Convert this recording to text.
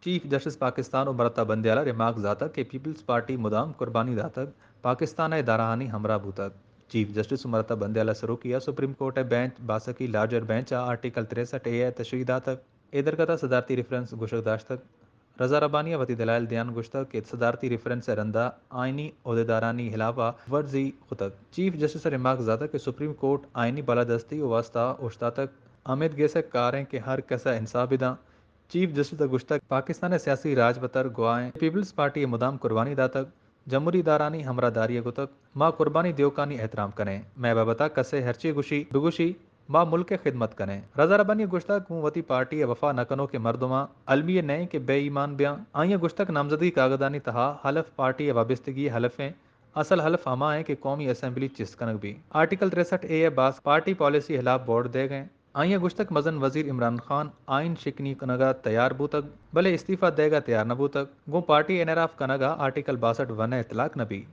Chief justice Pakistan عمر عطا بندیال ءَ ریمارک زاتگ کہ پیپلز پارٹی مدام قربانی داتگ، پاکستان ءِ ادارہانی ہمراہ بوتگ۔ چیف جسٹس عمر عطا بندیال ءِ سروکی ءَ سپریم کورٹ ءِ بینچ باسکی لارجر بینچ ءَ آرٹیکل تریسٹھ اے ءِ تشریح داتگ۔ اے درگت ءَ صدارتی ریفرنس گوشگ داشتگ۔ رضا ربانی ءَ وتی دلائل دیان گوشتگ کہ صدارتی ریفرنس ءِ رندا آئینی عہدیدارانی ہلاپ ءَ ورزی کتگ۔ چیف جسٹس ءَ ریمارک زاتگ کہ سپریم کورٹ آئینی بالادستی ءِ واستہ اوشتاتگ، امید گیسک کار ایں کہ ہر کس ءَ انصاف بداں۔ چیف جسٹس ءَ گوشتگ، پاکستان ءِ سیاسی راج بتر گواہ ایں، پیپلز پارٹی ءَ مدام قربانی داتگ، جمہوری ادارہانی ہمراہ داری ءَ کتگ، ما قربانی دیوکانی احترام کنیں، مئے بابت ءَ کسے ہرچی گوشی بگوشی، ما ملک ءِ خدمت کنیں۔ رضا ربانی ءَ گوشتگ، گوں وتی پارٹی ءِ وفا نہ کنوکیں مردماں المی ءَ نئیں کہ بے ایمان بیاں۔ آئی ءَ گوشتگ، نامزدگی کاگدانی تہا حلف پارٹی ءِ وابستگی ءِ حلف ایں، اصل حلف ہما ایں کہ قومی اسمبلی چست کنگ بی۔ آرٹیکل تریسٹھ اے ءِ باسک پارٹی پالیسی ءِ ہلاپ ووٹ دیگ ایں۔ آئی ءَ گوشتگ، مزن وزیر عمران خان آئین شکنی کنگ ءَ تیار بوتگ، بلے استعفی دیگ ءَ تیار نہ بوتگ، گوں پارٹی ءِ انحراف کنگ ءَ آرٹیکل باسٹھ ون ءِ اطلاق نہ بی۔